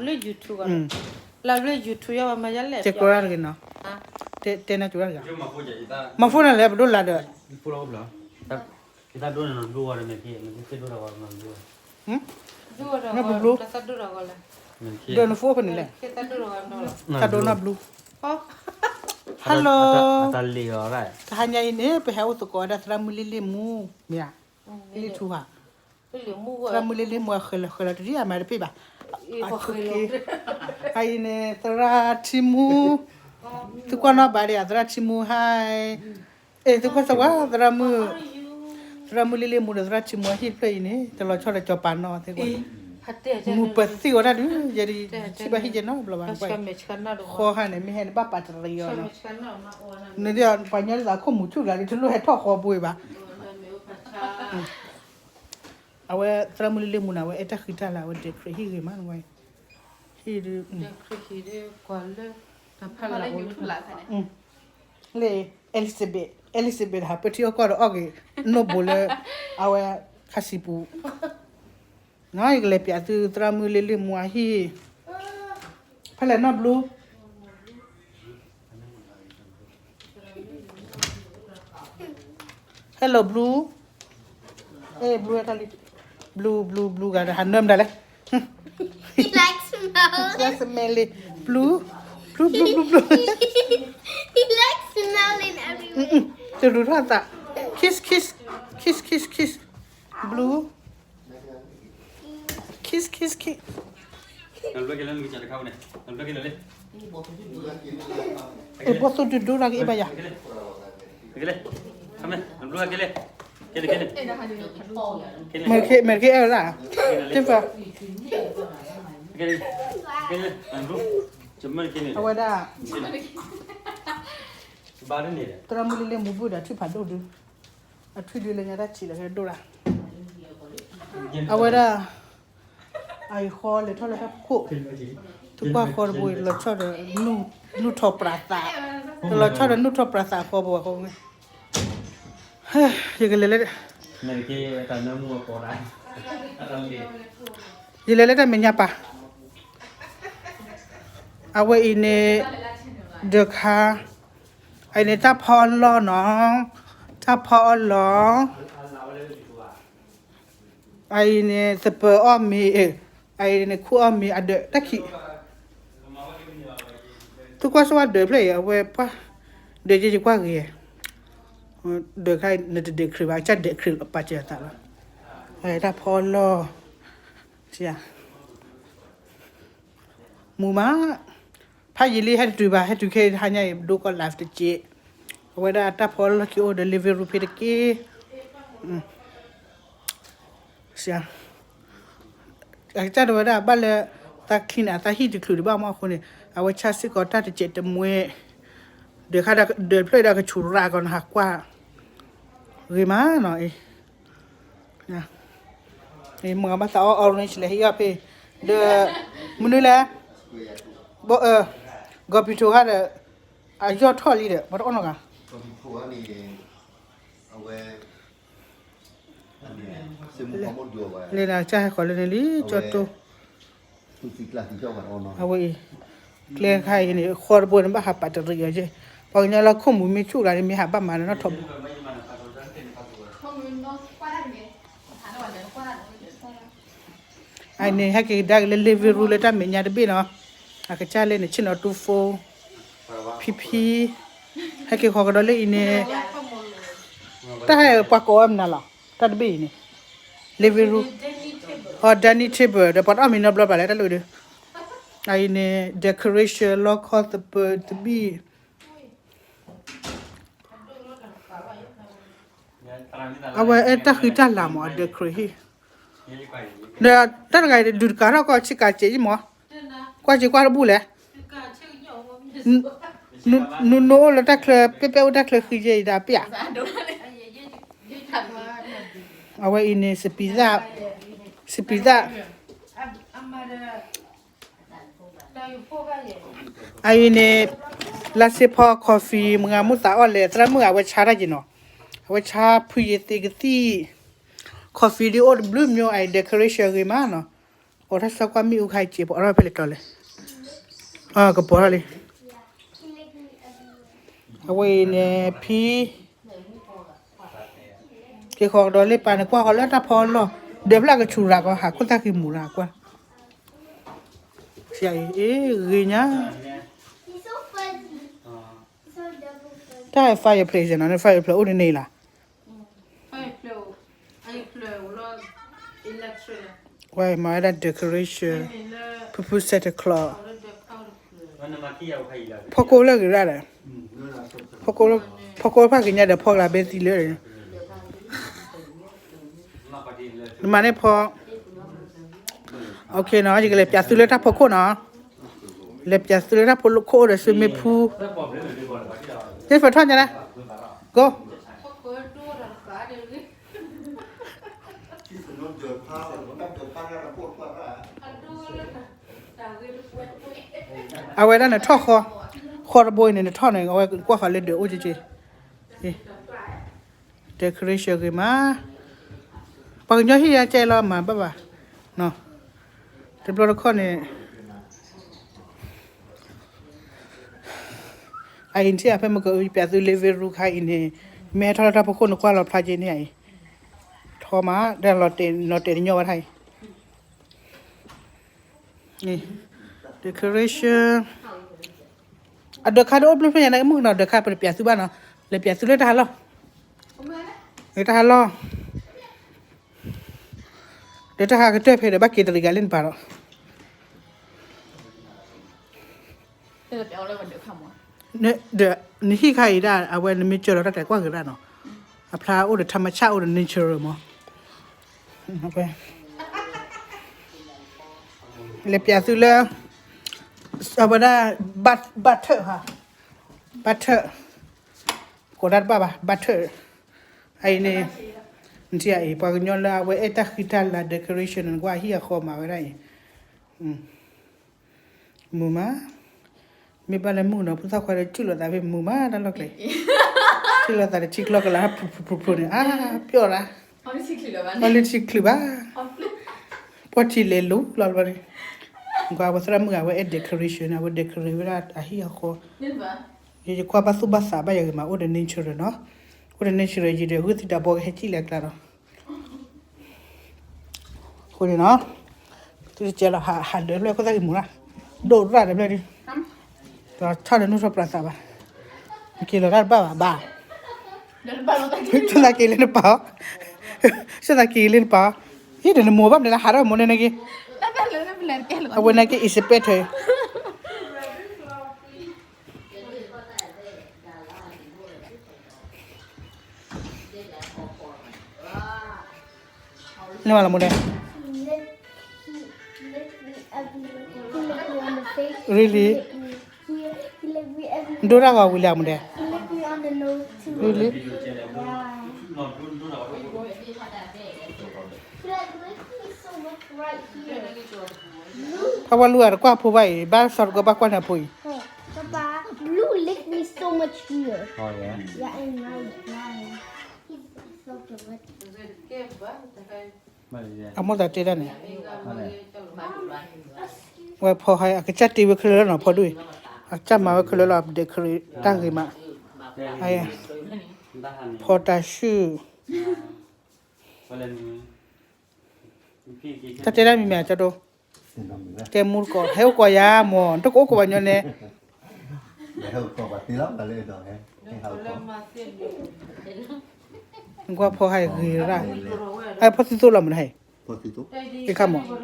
လၢ YouTube လၢ YouTube ယဝဲမၤယလဲၣ် တဲကီတၢ်တဂ့ၤနီၤ, တဲနၤကီတၢ်တဂ့ၤ, မၤဖိန့ၣ်လဲၣ် ပဒိၣ်လၢဒီး မ့ၢ်ပဘျူး, ဒီးနဖိဖဲန့ၣ်လဲၣ်, တၢ်ဒိၣ်နီၢ်ဘျူး, Hello, တဟါညါအံၤန့ၣ် ပဟဲအိၣ်သကိးဝဲဒၣ်သရၣ်မုၣ်လ့လ့ၣ်မူ, မ့ၢ်ဧါ, လ့လ့ၣ်ထူဧါ, သရၣ်မုၣ်လ့လ့ၣ်မူအဃဲၤလီၤဃဲၤလီၤတဒ်အမၤတပ့ၢ်ဘၣ်, အအံၤန့ၣ် သရၣ်ထံမူ, သုကွၢ်နီၣ်ဘၣ်ဒံးဧါ သရၣ်ထံမူ ဟါ, အဲၣ် သုကွၢ်စၢၤဝဲ သရၣ်မုၣ်, သရၣ်မုၣ်လ့လ့ၣ်မူဒီးသရၣ်ထံမူအဟံၣ်တဖျၢၣ်အံၤန့ၣ် တလီၤဆီဒီးစီၤပၤနီၢ်သ့ၣ်, မူပသံၣ်ဝဲဒၣ်ဒုး ယဲဒၣ် ထံၣ်ဘၣ်ဟံၣ်ကဲနီတဘျီဘၣ်, ဃီခါန့ၣ် မ့ၢ်ဟဲန့ၣ်ဘၣ်ပာ်တရံးအီၤနီၤ, နဒ်ပှၤညီဒ်သိးခိၣ်မူဆူၣ်ဂၤဒ် တလိၣ်ဟဲထီၣ်ဃီပူၤဘၣ်, အဝဲသရၣ်မုၣ်လ့လ့ၣ်မူန့ၣ် အဝဲအဲၣ်တၢ်ဃံတၢ်လၤ အဝဲ decorate ဟံၣ်ဂ့ၤမး, ဟံၣ်ဒုး လၢ Elizabeth, Elizabeth ဟးပၢထံအီၣ်ကီၢ်ဒီးအီၣ်က့ၤ နိၣ်ဘိလၢ အဝဲ ခါစံးပူၤ, ယကလဲၤပျးသုသရၣ်မုၣ်လ့လ့ၣ်မူအဟံၣ်, ဖဲလဲၣ်နီၢ်ဘျူး, Hello, Blue. Hey, Blue, Blue, Blue, Blue, ဂၤဒၣ်ဟးနၢမတၤလဲၣ်, smelly, Blue, Blue, Blue, Blue, Blue, တရူးထီၣ်သး, kiss, kiss, kiss, kiss, kiss, Blue, kiss, kiss, kiss, ဘီသူဒုဒိရၣ်က့ၤဘၣ်ယၤ, မဲာ်က့အဲၣ်ဝဲဒၣ်, တဖၣ်, အဝဲဒၣ် သရၣ်မုၣ်လ့လ့ၣ်မူဘုၣ်ဒီးထွံၣ်ဖးဒိၣ်ဒု, အထွံၣ်ဒုလၢညါတၢ်ဆံးလီၤ ကဲဒိၣ်ဒၣ်, အဝဲဒၣ် အအံၤဃီလဲၤထီၣ်လၢတၢ်ဖီခိၣ်, သုကွၢ်ဃီတဘိလီၤဆီဒီး နူၢ်ထီၣ်ပြးသး, တလီၤဆီဒီးနူၢ်ထီၣ်ပြးသးဃီဘိအဃိ, ယကလဲၤလၢ ယလဲၤလၢတၢ်မဲာ်ညါပၤ, အဝဲအံၤန့ၣ် ဒၢးခါ, အအံၤန့ၣ်တၢ်ဖီအလီၢ်နီၤ, တၢ်ဖီအလီၢ် အအံၤန့ၣ် သပၢၤအီၣ်မ့ၤ, အအံၤန့ၣ် ခူၣ်အီၣ်မ့ၤအဒၢးတၢ်ခံး, သုကွၢ်ဆိဝဲဒၢးဖျၢၣ်အံၤ အဝဲပှၢ်, ဒၢးယဲယကွၢ်ဂ့ၤ, ဒၢးခါအံၤ နတဒဲးခရံာ်ဘၣ် ကစၢ်ဒဲးခရံာ်ပာ်စၢၤအသးလီၤ, တၢ်ဖီအလီၢ်, မူမး, ဖးယံာ်လံဟဲတတုၤဘၣ် ဟဲတုၤခဲအံၤတဟါညါအံၤ ဒိကီၢ် live တက့ၢ်, အဝဲဒၣ်တၢ်ဖီအလီၢ်ခံအိၣ်ဒီး living room ဖဲတက့ၢ်, အကစၢ်ဒၣ်ဝဲဒၣ်ဘၣ်လၢ သး clean အသးဟံၣ်တချုးဒံးဘၣ်မးအဃိန့ၣ် အဝဲဆါစ့ၢ်ကီးတၢ်တစဲးတမှဲ, ဒၢးခါဒၢးဖျၢၣ်ဒီးကဆူးရၣ်ကီးနဟးကွၢ်, ဂ့ၤမးနီၤ, မ့ၢ်ဘၣ်သးအီၣ် orange လဲၤဟံးအီၣ်ဖဲ, ဒီး မနုၤလဲၣ်, ဂီၤပံၤထိးခါဒီး အယီၢ်ထီၣ်လံဒီး ပှၤတအီၣ်နီတဂၤ, လဲၤနၤကစၢ်ဟဲဃီၤလၢန့ၣ်လံ ကၠီတိ, အဝဲအံၤ ကျဲခါအံၤန့ၣ် ဃီတဘိန့ၣ် ဘၣ်ဟးပာ်တရံးအီၤက့, ပှၤကညီလၢခိၣ်မူမ့ၢ်ဆူၣ်ဂၤန့ၣ် မ့ၢ်ဟးဘၣ်မၤနီၣ်ထီၣ်ဘိ အန့ၣ် ဟဲက့ၤကဒါက့ၤလၢ living room လၢတၢ်မဲာ်ညါတဘ့ၣ်နီၤ, အကစၢ်လဲၣ်န့ၣ် ဆ့ၣ်နီၤတူဖိ, ဖံဖံ, ဟဲက့ၤဃီၤကဒီးလၢအံၤန့ၣ်, တၢ်ဟဲပှၤကိးဝဲမနုၤလီၤ, တၢ်တဘ့ၣ်အံၤန့ၣ်, living room, အ dining table ဒီးပှၤတအီၣ်မ့ၤနီတဘျီဘၣ်လဲၣ် တၢ်လၢဒုး, အအံၤန့ၣ် decoration လီခီသပၢၤတဘ့ၣ် အဝဲအဲၣ်တၢ်ဃံတၢ်လၤမး အ decorate ဟံၣ်, ဒီးတၢ်တဂၤအံၤဒုးတကးထီၣ်ကီၢ်ဆံးကးစဲးယံမး, ကွၢ်စ့ကွၢ်တဘူၣ်လဲၣ်, နနအိၣ်လၢတၢ်ချၢ ပဲပဲအိၣ်တၢ်ချၢဃံယဲအံၤဒၣ်ပ့ၢ်ဧါ, အဝဲအံၤန့ၣ် စပံးသၣ်, စပံးသၣ် အအံၤန့ၣ် လါစ့ဖီ coffee မုၢ်ဂၤမုၢ်သးအီၣ်လဲၣ် သရၣ်မုၣ်ဂၤ အဝဲဆါတၢ်က့ၤနီၤ, အဝဲဆါဖုယ့ၤသ့ကသံၣ်, coffee ဒ်အိၣ်တဘျုးမျိၤ အအံၤ decoration ဂ့ၤမးနီၤ, အိးထီၣ်စီကွၢ်မ့ၣ်အူခါအံၤစ့ၢ် ပအီၣ်ထီၣ်ဖဲလဲၣ်တီၤလဲၣ်. အကပီၤထီၣ်လံ. အဝဲအံၤန့ၣ် ဖံ က့ၤဃီကဒီးလၢပာ်န့ၣ် ကွၢ်ဃီလၢတၢ်ဖီလီၢ်, ဒီးဖျၢၣ်ကဆူၣ်ရၤကီး ဟးခိၣ်သၣ်ဃံမူၤရၤကွၢ်. အ့ ဂ့ၤညါ. တၢ် fireplace နီၤ, fireplace အိၣ်ဒ်န့ၣ်လီၤ. ဝဲမၤဝဲဒၣ် decoration, ဖုဖု Santa Claus, ဖီခိၣ်လၢဂ့ၤရၣ်ဒီး, ဖီခိၣ်ဖးကညါဒီးဖီကလၤဘဲသံလၢ နမၤန့ၢ်ဖီ, နီၤ, ယကလဲၤပၠးသုလၢတၢ်ဖီခိၣ်နီၤ, လဲၤပၠးသုလၢတၢ်ဖီခိၣ်အိၣ်ဒီးစုမ့ၢ်ဖူ, သ့ၣ်ဖဲထီၣ်ညါဒၣ်, ကိ အဝဲဒၣ်နထီၣ်ဃီ, ဃီတဘိအံၤန့ၣ် နထီၣ်န့ၣ် အဝဲကွၢ်ဃီလၢဒၢးအိၣ်က့က့, decoration ဂ့ၤမး, ပှၤကညီဟံၣ်ယါကဲလီၤမၤဘၣ်ဘၣ်, တဘျီတခီၣ်န့ၣ် အအံၤထံၣ်အဖဲမကပၠးသု living room ခါအံၤန့ၣ်, မ့ၢ်ဟဲထီၣ်လၢတၢ်ဖီခိၣ်န့ၣ် ကွၢ်လီၤဖျါက့န့ၣ်အံၤ, ထီမး, ဒီးလီၤတဲာ်ညီဝဲဒၣ်အံၤ, အံၤ decoration အဒၢးခါဒၣ်အိၣ်ဘျုးဖျၢၣ်ညါန့ၣ် မုၣ်ကနီၤဒၢးခါ ပတပၠးသုဘၣ်နီၤ, လဲၤပၠးသုလၢတၢ်ဟးလီၢ်, တၢ်ဟးလီၢ်, ဒီးတၢ်ဟးကတၢၢ်ဖဲဒီး ဘၣ်က့ၤတရံးဂၤလၢနပၤဒီး ဒီးနဟံၣ်ခါအံၤဒၣ် အဝဲနမ့ၢ်ကၢလီၤတၢ်တဲာ်ကွၢ်က့ၤဒၣ်နီၤ, အဖျါအိၣ်ဒီး ธรรมชาติ အိၣ်ဒီး nature မး, လဲၤပၠးသုလၢ အဝဲဒၣ် ဘၣ်ထၢၣ်, ဘၣ်ထၢၣ်, ကိးဒၣ်တဘၣ်ဘၣ် ဘၣ်ထၢၣ်, အအံၤန့ၣ်, နထံၣ်အံၤ ပှၤကညီလၢအဝဲအဲၣ်တၢ်ဃံတၢ်လၤ decoration န့ၣ် ကွၢ်အဟံၣ်အဃီမၤဝဲဒၣ်အံၤ မုာ်မး, မ့ၢ်ဘၣ်လၢမုၣ်ကနီၤ ဖုသၣ်ခွါဒီး စုၣ်လိာ်သးဖဲမုာ်မး တၢ်လီၢ်ကျဲ, စုၣ်လိာ်သးဒီးထံကျီကလၤ ဖုဖုဖုဖုန့ၣ် အါပျီၢ်ရၣ်, အီၣ်လၢထံချံးဘၣ်, ပှီၢ်ထံလဲၤလူၤလီၤဘျီန့ၣ်, ကွၢ်ပှၤသရၣ်မုၣ်ဂၤ အဝဲအဲၣ် decoration န့ၣ် အဝဲ decorate ဝဲဒၣ်အဟံၣ်အဃီ, ယကွၢ်ဘၣ်သူၣ်ဘၣ်သးဘၣ်ယၤဂ့ၤမး အိၣ်ဒီး nature နီၤ, အိၣ်ဒီး nature ယံၤဒီးဂုၢ်သံတၢ်ဘီကဟဲကံၣ်လၢအကျါဒီး အဃိန့ၣ်နီၤ, သုတကဲလီၤ ဟးဒၢးဖျၢၣ်ခိၣ်သၣ်ကံၢ်မူၤရၣ်, ဒိၣ်ရၣ်ဒီးဖျၢၣ်ဒုး, ဒီးထီၣ်ဒီးနူၢ်ထီၣ်ပြးသးဘၣ်, နက့ၤလီၤတၢ်တဘၣ်ဘၣ်ဘၣ်, ဆိသးက့ၤလၢနပၤ, ဆိသးက့ၤလၢနပၤ, ဟံၣ်ဒီးနမိၢ်ဘၣ်မနုၤလၢဟးထီၣ်မိၢ်န့ၣ်နက့ၤ, အဝဲန့ၣ်က့ၤ expect ထီၣ် လၢမၤလီၤမူဒဲး, really, ဒိၣ်တၢ်ဂီၤဝံၤလၢမူဒဲး, really, ဖဲဝဲလူၤအတကွၢ်ဖိဘၣ်အံၤ ဘၣ်စီတကီဘၣ်ကွၢ်န့ၣ်အဖိအံၤ, Papa, Blue licked me so much here. Oh, yeah? Yeah, and now it's mine. It's so good. အမိၢ်သးတဲတၢ်န့ၣ်, ဝဲဖီဟဲအကစၢ်တ့ဝဲခဲလၢာ်လီၤနီၤ ဖီဒိၣ်အံၤ, အကစၢ်မၤဝဲခဲလၢာ်လီၤ decorate တၢ်ဂ့ၤမး, ဖီတၢ်ဆူၣ်, တၢ်တဲတၢ်မံၤမံၤ ကၠီဒိ, တဲမူတကိး ဟဲအိၣ်ကိးယၤမၢ် တကအိၣ်ကိးပှၤညီန့ၣ် ကွၢ်ဖီဟဲဂ့ၤရၣ်, ဟဲဖီသံသိလီၤမးဟဲ, အခါမး, ဂ့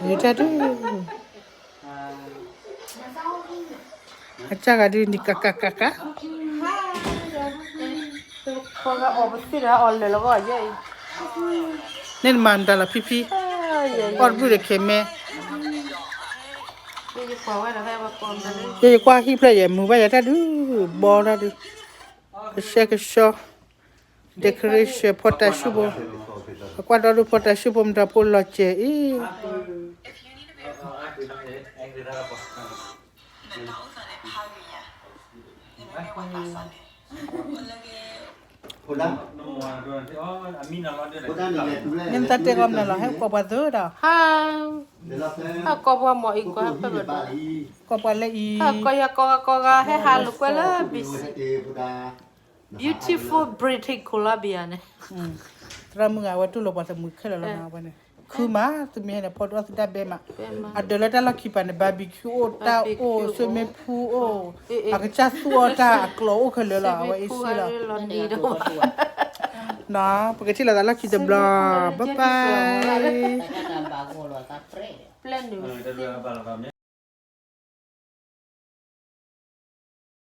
ၤတၢ်ဒုး, အစၢ်ဂၤဒုးန့ၣ် ကကကက, န့ၣ်နမၤတၢ်လီၤဖံဖံ, အီၣ်တဘုၣ်ဒီးခဲမဲ, ယကွၢ်ဟံၣ်ဖျၢၣ်ယဲ မုာ်ဘၣ်ယဲတၢ်ဒုး, ဘီတၢ်ဒုး, ကဆှဲကဆှီ, decoration ဖီတၢ်ဆူၣ်ဖိ, အကွၢ်ဒီဒူၣ်ဖီတၢ်ဆူၣ်ဖိ မတၤဖိလီၤစဲၤအံၤ Hola. မ့ၢ်တၢ်တဲဂီၢ်မနုၤလီၤ ဟဲကိးပှၤသၢဒီး ဟါ, ဟဲကိးပှၤမီၤအံၤ ကိးဟဲဖၢၣ်ဘၣ်ဒီး ကိးပှၤလၢအံၤ ဟဲကိးယၤကိးဂၤကိးဂၤ ဟဲဟးလိာ်ကွဲလၢ beautiful British Columbia န့ၣ် သရၣ်မုၣ်ဂၤ အဝဲတူၢ်လိာ်ပှၤတမှံၤခဲလၢာ်လီၤနီၤ အဝဲန့ၣ် ခုမး သုမ့ၢ်ဟဲန့ၣ် ဖီဒုးအီၣ်သုတၢ်ဘဲမး အဒၢးလၢတၢ်လီၢ်ခံပၤန့ၣ် barbecue အိၣ် တၢ်အိၣ် swimming pool အိၣ် အကစၢ်သူၣ်အီၣ်တၢ်အကျိၤအိၣ်ခဲလၢာ်လီၤ အဝဲအ့ၣ်စံလီၤ နီၤ ပကထံၣ်လိာ်သးလီၢ်ခံတဘျီ bye bye.